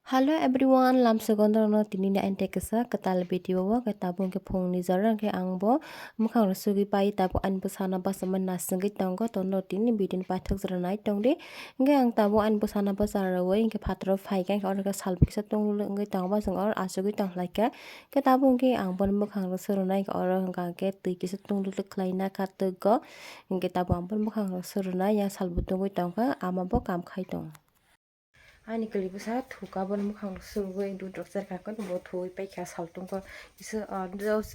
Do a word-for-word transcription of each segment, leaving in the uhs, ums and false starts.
Hello everyone, lamsogo norokno tini ni aini tei kisa kwtal video o, khe tabuk hwnkhe phungni jora hwnkhe ang bo mwkhang rok sugwi pai, tabuk ani bwsano bachama nasingwi tongo, to norok tini video ni paithak jora nai tongdi. Hwnkhe ang tabuk ani bwsano bwsa rwui hwnkhe phataro phaikha, hwnkhe oro khe salbo kisa tunglulo wngwi tongo, bachwng oro achugwi tongkhlaikha. Khe tabuk hwnkhe ang bono mwkhang rok surunai, hwnkhe oro hwnkha hwnkhe twi kisa tunglulo khlaina kha twgo, hwnkhe tabuk ang bono mwkhang rok surunai, yang salbo tungwi tongkha, ama bo kam khai tongo. Ani kwlwi bwsa thuka bono mwkhang rok sugwi dudrok cherkha khe bo thuwi paikha saltungko kisa, ah,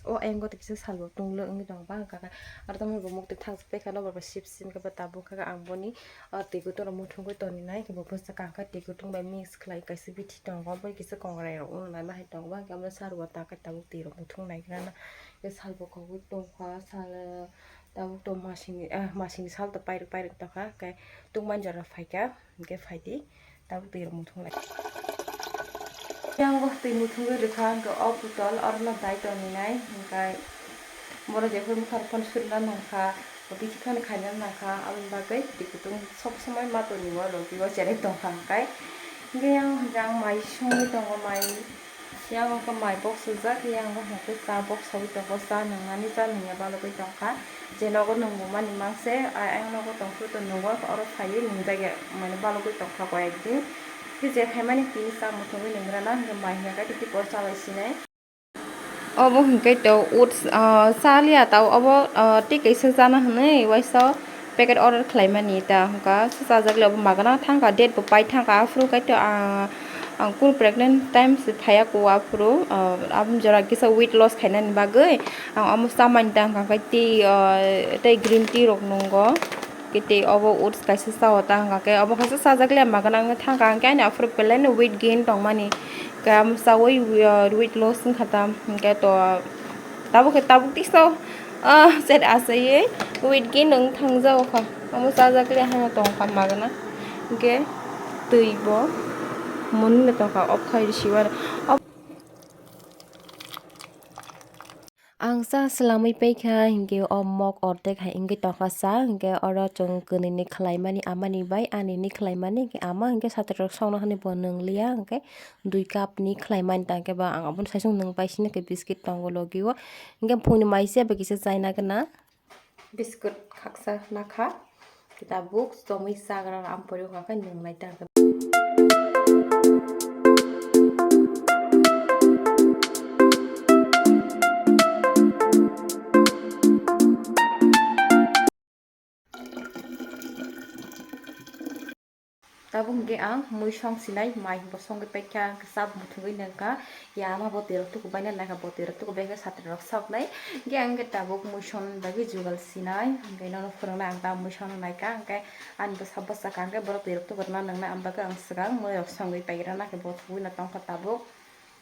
o engo kisa salbo tunglo wngwi tong bang kha khe aro tamo bo muktwi thang paikha nobar bo sip sim khe bo tabuk kha ang boni, ah, twi kutung rok muthungwi toni nai khe bo bwsa kangkha twi kutung bai mix khlai kaisa bithi tongo bai kisa kongrai rok wng nai ma hai tongo bang khe amo sarbo ta khe tabuk twi rok muthung nai khe nang khe salbo kogwi tongkha sal tabuk to masini, ah, masini sal to pairwk pairwk tongkha khe tungmani jora phaikha. Hwnkhe phaidi, tabuk twi rok muthung lai. Yang bo twi muthungwi rwkha, hwnkhe o putol orono dai tongwi nai, hwnkhe borok jephuru bwkha rok phano surina nangkha, bithi phano khaina nangkha, aboni bagwi twi kutung sob somoi ma tongwi o rwgwi o cherai tongkha hwnkhe. Hwnkhe yang hwnkhe ang mai songwi tongo, mai yang wngkha mai box swijak, yang bo hwnkhe cha box saui tongo, cha nwngnani cha nungya balugwi tongkha. Je nogo nungmani mangse, a, ayang nogo tongphuru to nungo, oro phaiwi nungjagya, mane balugwi tongkha koyek din. Khe je phaimani tini cha muthungwi nungrana, hwnkhe mai hwnkhe tei tipo chalai sinai. Obo hwnkhe to oats, ah, chaliya tao obo, ah, tei kaisa chana hwnwi uaisa packet order khlaimani ta hwnkha, chajakle obo magana thangkha, date bo pai thangkha, aphuru khe to, ah, ang kunu pregnant time se phaiya ko aphuru, ah, aboni jora kisa weight loss khainani bagwi. Ang omo chamani ta hwnkha khe tei, ah, tei green tea rok nungo. Khe tei obo oats kaisa chao ta hwnkha khe obo kaisa chajakle maga nangwi thangkha hwnkhe ani aphuru belai no weight gain tongmani. Khe omo chaui, ah, weight loss wngkha ta hwnkhe to tabuk khe tabuk tei sao, ah, set asaiwi weight gain wng thangjago kha. Omo chajakle hano tongkha magana hwnkhe twi bo mwnwi no tongkha okhai risiwano. Ang cha swlamwi paikha, hinkhe o mok ordek hai wngwi tongkha cha, hinkhe oro chwng kwnwini khlaimani amani bai anini khlaimani, hinkhe ama hinkhe satri rok songno hwnwi bo nwngliya, hinkhe dui cup ni khlaimani ta, hinkhe ba ang abono saichung nwng pai sini, hinkhe biscuit tongo logi o, hinkhe phungni mai se bai kisa chai nagwna. Biscuit khaksa nakha, tabuk chomwi chagra ampori wngkha khe nwnglai ta. Tabuk hwnkhe ang mui song sinai, mai bo songwi paikha, hwnkhe chap muthungwi nangkha, ya ama bo twi rok tukubaina naikha, bo twi rok tukubai khe satri rok soknai, hwnkhe ang khe tabuk mui songni bagwi jugal sinai, hwnkhe nono phwrwngnai ang ta mui songno naikha, hwnkhe ani bwsa bwsakha hwnkhe borok twi rok tukurna nangnai, ang bagwi ang swkang mui rok songwi paikrana khe bo thugwino tongkha tabuk,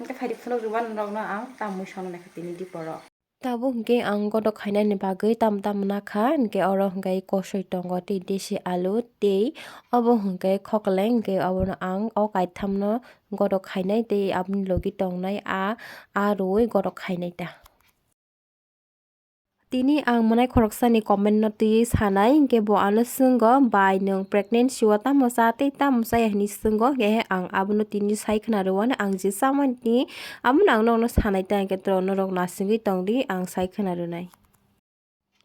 hwnkhe phaidi phunuk rwmani rokno ang ta mui songno naikha tini diporo. Tabuk hwnkhe ang godok khainani bagwi tam tam nakha, hwnkhe oro hwnkhe kosoi tongo tei desi alu tei obo hwnkhe khokleng, hwnkhe obono ang o kaithamno godok khainai tei aboni logi tongnai a, a rwui godok khainai ta. Tini ang mwnai khoroksani comment no twiwi sanai, hwnkhe bo ano swngo, "Bai, nwng pregnancy o tamo cha tei tamo chaya?" hinwi swngo, hwnkhe ang abono tini sai khna rwano, ang je chamani abono ang nokno sanai ta, hwnkhe norok nasingwi tongdi, ang sai khna rwnai.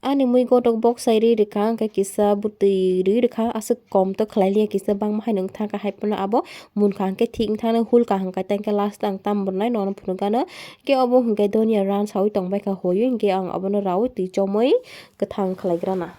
Ani mui godok boksai ri rwkha, hwnkhe kisa bwtwi ri rwkha, aswk kom to khlai liya, kisa bangma haino wngthangkha, hai phano abo munkha, hwnkhe thik wngthangno hulka, hwnkhe tei hwnkhe last o ang tam bwrwnai nono phunukgano, hwnkhe obo hwnkhe donya ran saui tongbaikha, hoyui hwnkhe ang abono raui twi chomui kwthang khlaigrana.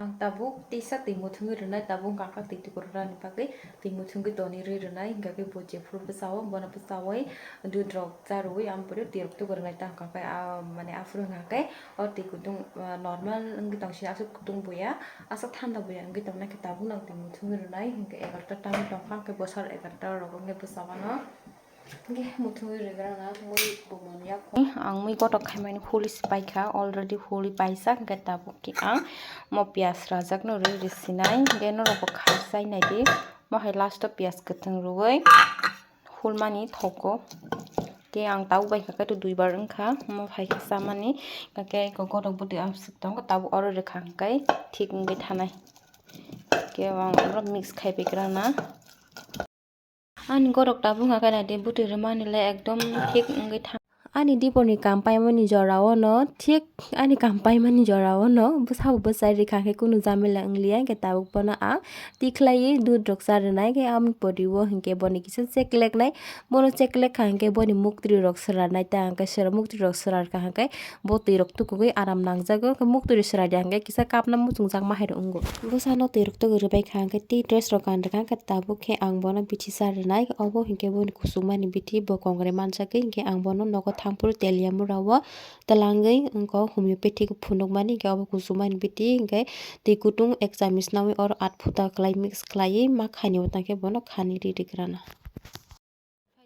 Ang tabuk tisa twi muthungwi rwnai, tabuk hwnkha khe twi tukurna ni bagwi twi muthungwi toni rwi rwnai, hwnkha khe bo jephuru bwsao bono bwsaui dudrok cha rwui, ampore twi rok tukurnai ta hwnkha khe, ah, mane aphuru hwnkha khe o twi kutung, ah, normal wngwi tong sini, aswk kutung buya, aswk thanda buya wngwi tongnai khe tabuk nang twi muthungwi rwnai, hwnkhe egarota time tongkha, hwnkhe bwsar egarota rok wngwi bwsao no. Hwnkhe muthungwi rwgranang mui bumoni yaphang. Ang mui gotok khaimani huli se paikha, already huli paijak, hwnkhe tabuk khe ang mo piyaj rajakno rwi rwsinai, hwnkhe norokbo khai chai naidi. Mo hai last o piyaj kwthwng rwui hulmani thogo. Khe ang tabuk bai kha khe duibar wngkha, mo hai khe chamani, hwnkhe gotok bwtwi aswk tongo, tabuk oro rwkha hwnkhe thik wngwi thanai. Khe ang oro mix khai pai kwrana. Ani gorok tabuk hwnka khe naidi, bwtwi rwmani le ekdom thik wngwi thang. Ani dipor ni kam paimani jora o no thik ani kam paimani jora o no bwsa bo bwsai rikha khe kunu jamila wngliya, hwnkhe tabuk bono ang tikhlaiwi dudh rok cha rwnai, khe aboni pori o hwnkhe boni kisa cheklek nai, bono cheklek kha hwnkhe boni muktri rok swrarnai ta, hwnkhe swra-, muktri rok swrar kha hwnkhe bo twi rok tukugwi aram nangjago, hwnkhe muktri swrarya hwnkhe kisa kapna muchungjak ma hai rok wngo. Bwsano twi rok tugwi rwbai kha hwnkhe tei dress rok gan rwkha, hwnkhe tabuk khe ang bono bithi cha rwnai, obo hwnkhe boni kuchukmani bithi bo kongrai manjagwi, hwnkhe ang bono nogo thangphuru teliya mura o twlangwi wngkha homeopathic phunukmani, hwnkhe obo kuchukmani bithi, hwnkhe twi kutung ek chamis nawi oro aat phuta kwlai mix khlaiwi ma khaini o tangkhe bono khani ri rigrana.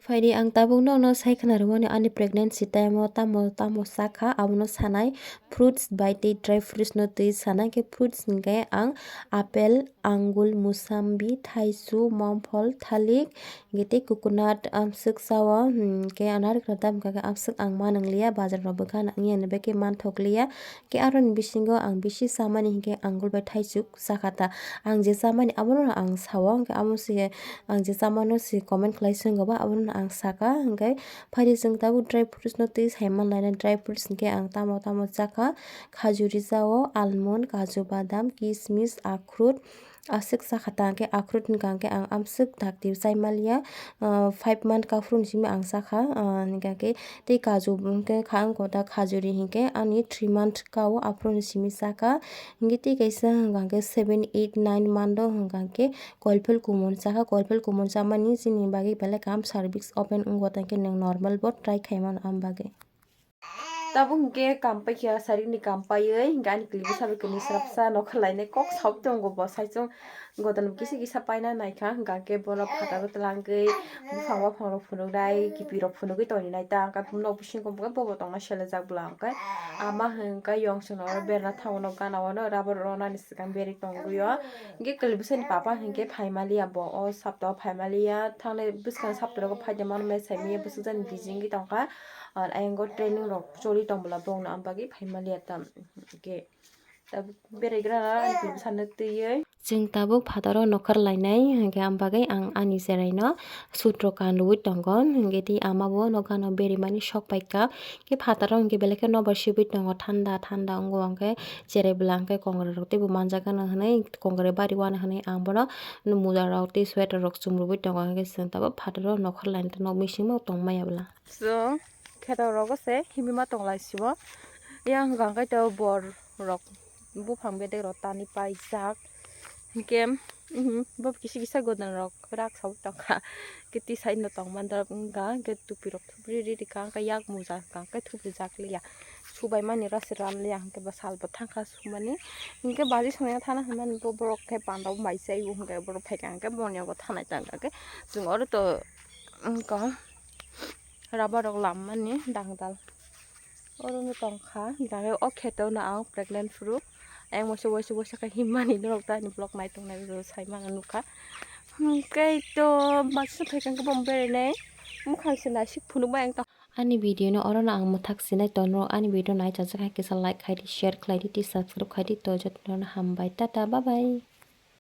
Phaidi ang tabuk nokno sai khna rwmani ani pregnancy time o tamo tamo chakha abono sanai, fruits bai tei dry fruits no twi sanai, khe fruits hwnkhe ang apple, angul, musambi, thaichu, momphol, thalik, hwnkhe tei coconut amswk chao, hwnkhe anarikra dam kha khe amswk ang ma nang liya, bazar rok bo gana wngya ni bagwi manthok liya. Khe aroni bisingo ang bisi chamani hinkhe angul bai thaichuk chakha ta. Ang je chamani abono ang sao, hinkhe amo se ang je chamano se comment khlai swngo ba, abono ang saka. Hinkhe phaidi chwng tabuk dry fruits no twi sai manlaina, dry fruits hinkhe ang tamo tamo chakha, khajuri chao, almond, kaju, badam, kismis, akhrut, aswk chakha ta, hinkhe akhrut hwnkha hinkhe ang amswk dakti chai manliya, ah, five month kaphru ni simi ang chakha, ah, hwnkha khe tei kaju hwnkhe kha wngkha ta khajuri hinkhe ani three month ka o aphuru ni simi chakha, hinkhe tei kaisa hwnkha khe seven, eight, nine month o hwnkha khe koiphel kumun chakha, koiphel kumun chamani chini bagwi belai kaham cervix open wngkha ta, hinkhe nwng normal bo try khai mano am bagwi. Tabuk hinkhe kam paikha, sarik ni kam paiwi hinkhe ani kwlwi bwsa bai kwlwi swrapsa nokha lainai kok saui tongo bo saichung godal kisa kisa paina naikha, hinkha khe bono phataro twlangwi buphang baphang rok phunuknai kipi rok phunugwi tongwi nai ta, hinkhe nok bisingo bo bo tongna selejak bwla hinkhe ama hinkhe yong songno oro berna thango nok gana o no rubber rwnani swkang berwi tongwi o, hinkhe kwlwi bwsani papa hinkhe phaimaliya bo o saptao phaimaliya thangnai bwskang sapta rogo phaida mano mechai maya bwsajani busy wngwi tongkha. Ar ayang o training rok choli tong bwla bongno am bagwi phai maliya tam. Hinkhe tabuk berai gra na ani kwlwi bwsano twiwi. Chwng tabuk phataro nokhor lainai hinkhe am bagwi ang ani cherai no sutro kan rwui tongo. Hinkhe tei ama bo nokha no berimani sok paikha. Khe phataro hinkhe belai khe nobar sibui tongo, thanda thanda wngo, hinkhe cherai bwla hinkhe kongrai rok teibo manjak gana hinwi kongrai bari wana hinwi ang bono muja rok tei sweater rok chumrubui tongo. Hinkhe chwng tabuk phataro nokhor lainai nok bisingbo tongmaya bwla. So, kheto rogo se himima tonglai sibo. Yang hwnkha khe to bor rok buphang bedek rok tani paijak. Hinkhe, mhm, bo kisa kisa godon rok rak saui tongkha. Khe tisai no tongma dorop wngkha, hinkhe tupi rok thubri ri rikha, hinkhe yak muja hwnkha khe thubrijak liya. Subai mani rasi ral liya, hinkhe bo sal bo thangkha sumani. Hinkhe baji songya thana hinmani bo borok khe panda bo mai chai o, hinkhe borok phaikha hinkhe boni yago thanai tangkha khe chwng oro to wngkha. Rubber rok lammani dangdal. Oro no tongkha, hinkhe o kheto no ang pregnant phuru. Ayang waisa waisa waisa khe himmani norok ta ani vlog nai tongnai rw sai mano nukha. Hinkhe to baksa thai khe bo berainai. Mukhang se naisik phunukma ang tong. Ani video no oro no ang mwthak sinai to norok ani video nai chajak hai kisa like khai di, share khlai di, tei subscribe khai di to joto no hambai, tata, bye bye.